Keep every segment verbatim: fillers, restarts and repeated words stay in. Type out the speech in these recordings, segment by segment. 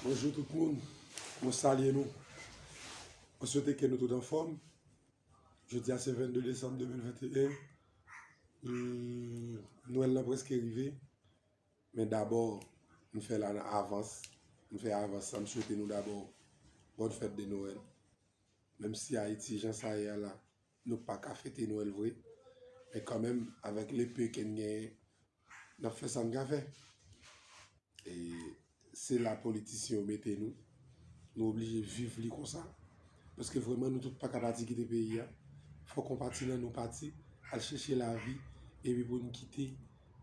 Bonjou tout moun, mwen salye nou. Mwen swete ke nou tout anfòm. Jodi a se vennde desanm de mil venteyen. Hmm, Nwèl lan prèske rive. Men dabò, m fè la nan avans. M fè avans sa, m swete nou dabò bòn fèt de Nwèl. Menm si Ayiti, jan sa ye a la, nou pa ka fete Nwèl vre. Men kanmenm, avèk lepe ke n genyen, n ap fè sa n ka fè. E se la politisyen yo mete nou. Nou oblije viv li konsa. Paske vrèman, nou tout pa ka pati kite peyi a. Fòk yon pati nan nou pati, al chèche lavi, epi pou n kite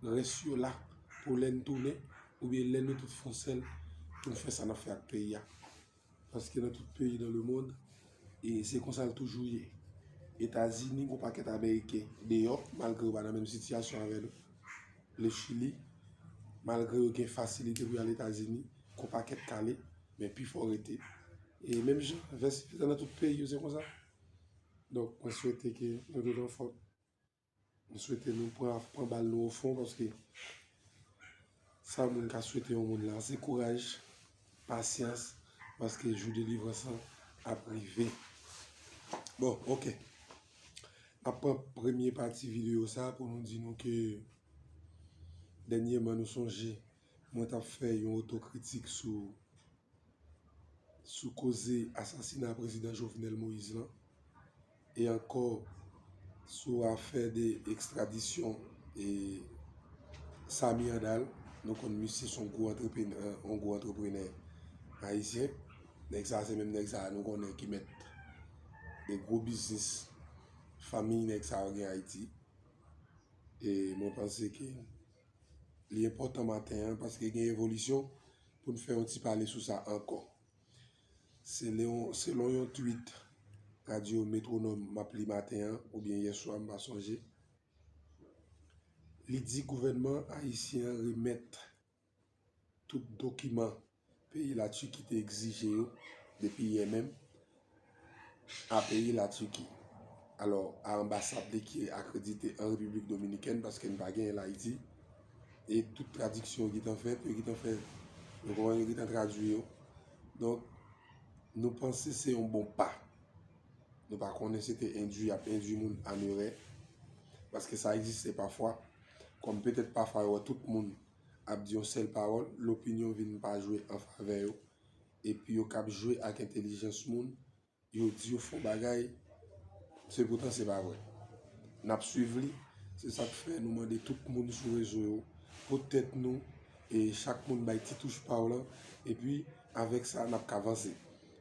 rès yo la, pou lè n tounen, oubyen lè nou tout fè yon sèl, pou n fè sa n ap fè ak peyi a. Paske nan tout peyi dans le monde, e se konsa l toujou ye. Etazini, gon pakèt Ameriken deyò, malgre yo pa nan menm sitiyasyon avè nou. Le Chili, malgre yo gen fasilite pou y al Etazini, gon pakèt k ale, men pifò rete. E menm jan, vès nan tout peyi yo, se konsa. Donk, mwen swete ke nou tout anfòm. M swete nou pran, pran bal nou o fon, paske sa moun ka swete yon moun la, se kouraj, pasyans, paske jou delivrans lan ap rive. Bon, oke. N ap pran premye pati videyo sa pou nou di nou ke dènyèman nou sonje mwen t ap fè yon otokritik sou sou koze asasina prezidan Jovenel Moïse lan, e ankò sou afè de ekstradisyon e Samy Handal. Nou konn misye se yon gwo antreprenè, yon gwo antreprenè ayisyen. Nèg sa se menm nèg sa nou konnen ki mèt de gwo biznis fanmi nèg sa yo gen Ayiti. E mwen panse ke li enpòtan maten an paske gen evolisyon pou n fè yon ti pale sou sa ankò. Selon, selon yon tweet radyo Metronome m ap li maten an, oubyen yè swa, m pa sonje, li di gouvènman ayisyen an remèt tout dokiman peyi Latiki te egzije yo depi yè menm a peyi Latiki. Alò, a anbasad li ki akredite an Repiblik Dominikèn, paske n pa genyen l Ayiti. E tout tradiksyon yo gentan fèt, yo gentan fè, yo gentan tradui yo. Donk, nou panse se yon bon pa. Nou pa konnen se te endui, y ap endui moun an erè. Paske sa egziste pafwa. Kòm petèt pafwa yo wè tout moun ap di yon sèl pawòl, lopinyon vin pa jwe an favè yo. Epi yo k ap jwe ak entèlijans moun, yo di yo fè yon bagay, se poutan se pa vre. N ap swiv li, se sa k fè nou mande tout moun sou rezo yo, pot tèt nou, e chak moun bay ti touch pa w lan, epi avèk sa, n ap ka vanse.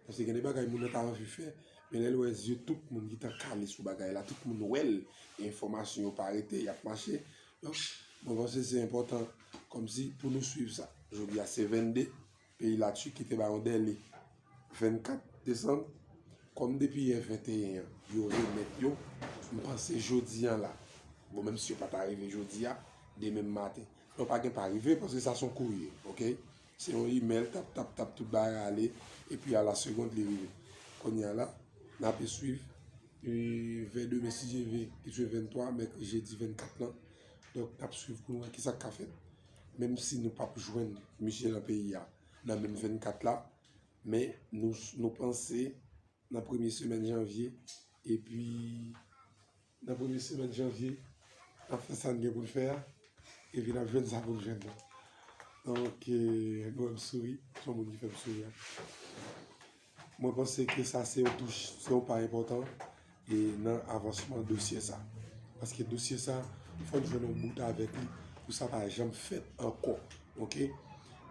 Paske gen de bagay moun nan ta anvi fè, men lè l wè zye tout moun gentan kale sou bagay la, tout moun wè l, e enfòmasyon yo pa rete, y ap mache. Donk, mwen panse se enpòtan kòmsi pou nou swiv sa. Jodi a se vennde, peyi Latiki te ba yon dèle vennkat desanm. Kòm depi yè venteyen an, yo remèt yo, m panse jodi a la, bon, menm si yo pa ta rive jodi a, demen maten. Non, pa gen pa rive, paske sa se yon kourye, oke? Se yon imèl, tap, tap, tap, tout bagay ale, epi a la segond li rive. Kounye a la, n ape swiv, e, vè demen, si Dye vle, ki se venntwa, mèk-, jedi vennkat lan. Donk, n ap swiv pou n wè kisa k ka fèt. Menm si nou p ap jwenn misye nan peyi a, nan menm vennkat la, men nou, nou panse nan premye semèn janvye, epi nan premye semèn janvye, n ap fè sa n gen pou n fè a, epi n ap jwenn sa pou n jwenn nan. Donk, e, nou wè m souri, se yon moun ki fè m souri a. Mwen panse ke sa se yon touch, se yon pa enpòtan, e, nan avansman dosye sa. Paske dosye sa, fò n jwenn yon bout avèk li, pou sa pa janm fèt ankò, oke?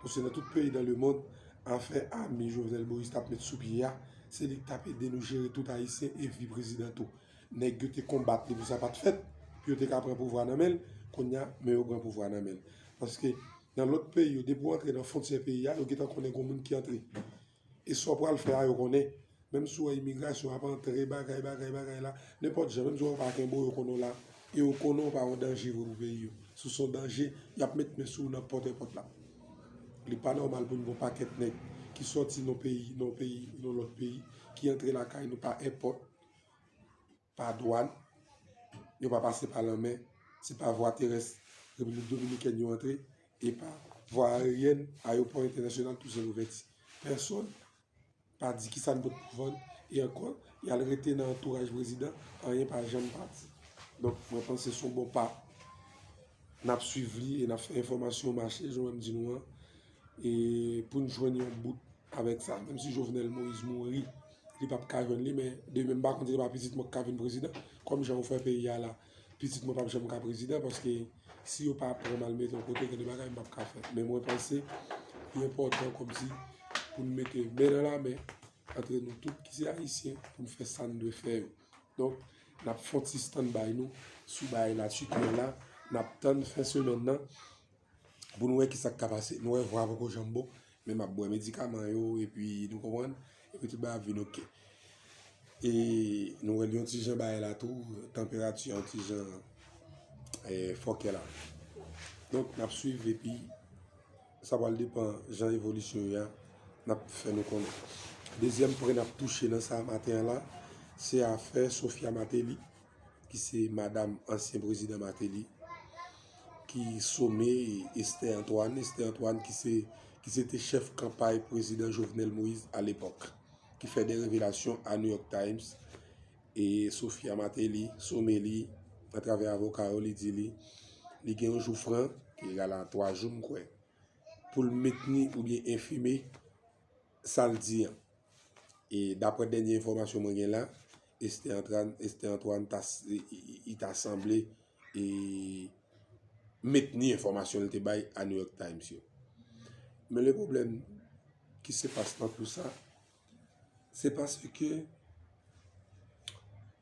Paske nan tout peyi dans le monde, afè ami Jovenel Moïse t ap met sou pye a, se li k t ap ede nou jere tout Ayisyen e vi prezidan tou. Nèg yo te konbat li pou sa pa t fèt, pou yo te ka pran pouvwa nan men l, kounye a, men yo pran pouvwa nan men l. Paske nan lòt peyi yo, depi w antre nan fwontyè peyi a, yo gentan konnen gon moun ki antre. E sa w pral fè a, yo konnen. Menm si w wè imigrasyon ap antre, bagay, bagay, bagay la, nenpòt jan, menm si w wè yo pa kenbe w, yo konnen w la, e yo konnen w pa yon danje vre pou peyi yo. Si w se yon danje, y ap met men sou ou nan pòt èpòt la. Li pa nòmal pou n gen yon pakèt nèg ki sòti nan peyi, nan peyi, nan lòt peyi, ki antre lakay nou pa èpòt, pa dwàn, yo pa pase pa lanmè, se pa vwa terès Repiblik Dominikèn yo antre, e pa vwa ayeryèn, ayewopò entènasyonal Tousen Louvèti. pèsòn pa di kisa n pot pou vann, e ankò, y al rete nan antouraj prezidan, anyen pa janm pati. Donk, mwen panse se yon bon pa. N ap swiv li e n ap fè enfòmasyon mache, jan mwen di nou an, e pou n jwenn yon bout avèk sa. Menm si Jovenel Moïse mouri, li p ap ka jwenn li, men demen m pa konn si se pa pitit mwen k ka vin prezidan. Kòm jan yo fè peyi a la, pitit mwen p ap janm ka prezidan, paske si yo pa pran m al mete yon kote, gen de bagay m p ap ka fè. Men mwen panse li enpòtan kòmsi pou n mete men nan lamen antre nou tout ki se Ayisyen pou n fè sa n dwe fè yo. Donk, n ap fè yon ti stand by nou sou bagay la, tchitchè la, n ap tann fen semèn nan pou nou wè kisa k ka pase. Nou wè vwa poko janm bon, men m ap bwè medikaman yo, epi nou konprann, epi tout bagay ap vin oke. E nou wè l yon ti jan bagay la tou, tanperati a yon ti jan eh, fòkè la. Donk, n ap swiv epi sa pral depann jan evolisyon yo a, n ap fè nou konnen. Dezyèm pwen n ap touche nan sa maten an la, se afè Sophia Martelly, ki se madanm ansyen prezidan Martelly, ki some Esther Antoine. Esther Antoine ki se, ki se te chèf kanpay prezidan Jovenel Moïse alepòk, ki fè de revelasyon a New York Times. E Sophia Martelly some li atravè avoka yo, li di li, li gen yon jou fran, ki egal a twa jou, m kwè, pou l mentni oubyen enfime sa l di an. E daprè dènye enfòmasyon mwen gen la, Esther Antoine, Esther Antoine ta, i, i, i ta sanble e mentni enfòmasyon l te bay a New York Times yo. Men le pwoblèm ki se pas nan tou sa, se paske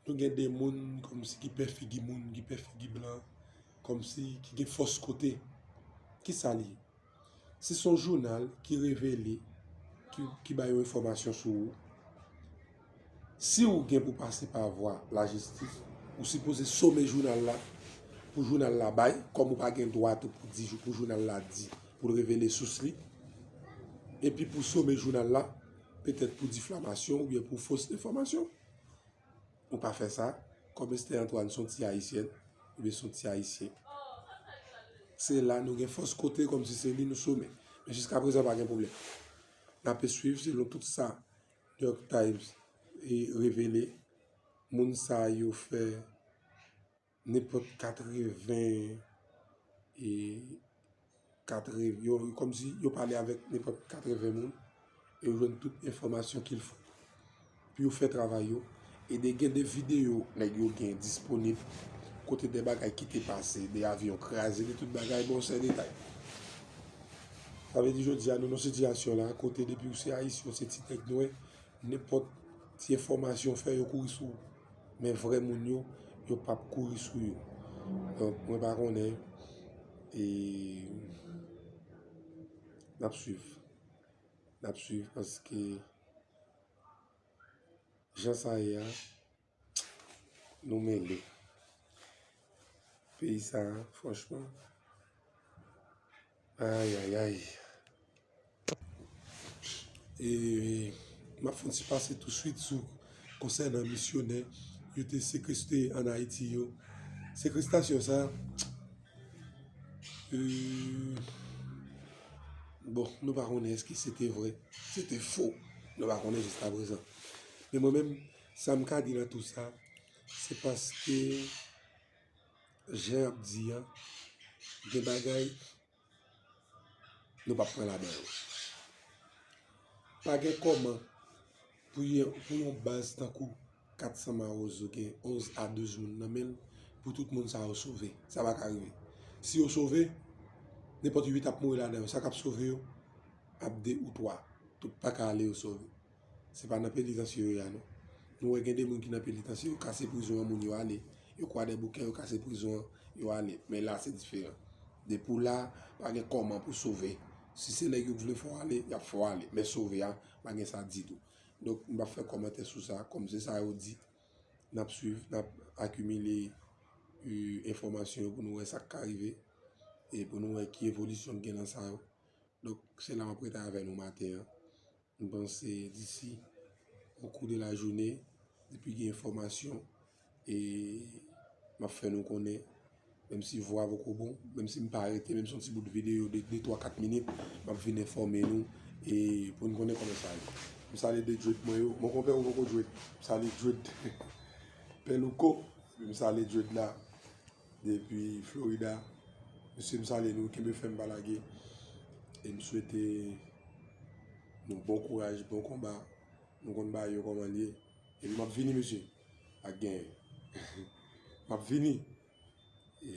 nou gen de moun kòmsi ki pè figi moun, ki pè figi blan, kòmsi ki gen fòs kote. Kisa l ye? Si se yon jounal ki revele, ki, ki bay yon enfòmasyon sou ou, si w gen pou pase pa vwa lajistis, ou sipoze some jounal la, pou jounal la bay, kòm ou pa gen dwa tou pou di, pou jounal la di, pou l revele sous li, epi pou some jounal la, petèt pou difamasyon oubyen pou fos enfòmasyon. Ou pa fè sa, kòm Esther Antoine se yon ti ayisyèn, oubyen se yon ti ayisyen. Se la nou gen fòs kote kòmsi se li nou some. Men jiskaprezan pa gen pwoblèm. N ape swiv selon tout sa New York Times e revele. Moun sa yo fè nenpòt katreven e katreven, yo, kòmsi yo pale avèk nenpòt katreven moun e yo jwenn tout enfòmasyon qu'il faut pou yo fè travay yo. E de, gen de videyo nèg yo gen disponib kote de bagay ki te pase, de avyon kraze, de tout bagay, bon, se detay. Sa vle di jodi a nou nan sitiyasyon la kote depi w se ayisyen, w se ti nèg nwè, nenpòt ti enfòmasyon fè yo kouri sou ou. Men vrè moun yo, yo p ap kouri sou yo. Donk, mwen pa konnen, e n ap swiv. N ap swiv paske jan sa ye a, nou mele. Peyi sa a, franchman, ayayay. E m ap fè yon ti pase touswit sou konsènan misyonè yo te sekestre ann Ayiti yo. Sekestasyon sa, e, bon, nou pa konnen èske se te vre, se te fo. Nou pa konnen jiskaprezan. Men mwen menm, sa m ka di nan tou sa, se paske jan y ap di an, gen bagay nou p ap pran ladan yo. Pa gen kòman pou yon, pou yon baz tankou kat san Mawozo gen onz a douz moun nan men l, pou tout moun sa yo sove. Sa pa ka rive. Si yo sove, nenpòt uit ap mouri ladan yo. Sa k ap sove yo ap de ou twa. Tout pa ka ale yo sove. Se pa nan penitansye yo ye a non. Nou wè gen de moun ki nan penitansye, yo kase prizon an, moun yo ale. Yo Kwadèboukè, yo kase prizon an, yo ale. Men la, se diferan. Depi w la, pa gen kòman pou sove. Si se nèg yo k vle fè w ale, y ap fè w ale. Men sove a, pa gen sa ditou. Donk, m p ap fè kòmantè sou sa, kòm se sa yo di, n ap swiv, n ap akimile, e, enfòmasyon yo pou nou wè sa k ka rive, e pou nou wè ki evolisyon k gen nan sa yo. Donk, se la m ap rete avè nou maten an. M panse disi, au cours de la journée, depi gen enfòmasyon, e m ap fè nou konnen, menm si vwa poko bon, menm si m pa rete, menm si yon ti bout videyo de de, twa, kat minit, m ap vin enfòme nou, E pou n konnen kòman sa ye. M salye de Djwed mwen yo. Mon konpè ou poko Djwed. M salye Djwed. Pè Louko. M salye Djwed la. Depi Florida. Mesye m salye nou. Kenbe fèm pa lage. E m swete nou bon kouraj, bon konba. Nou konn bagay yo kòman l ye. Epi m ap vini mesye. Ak genyen. M ap vini. E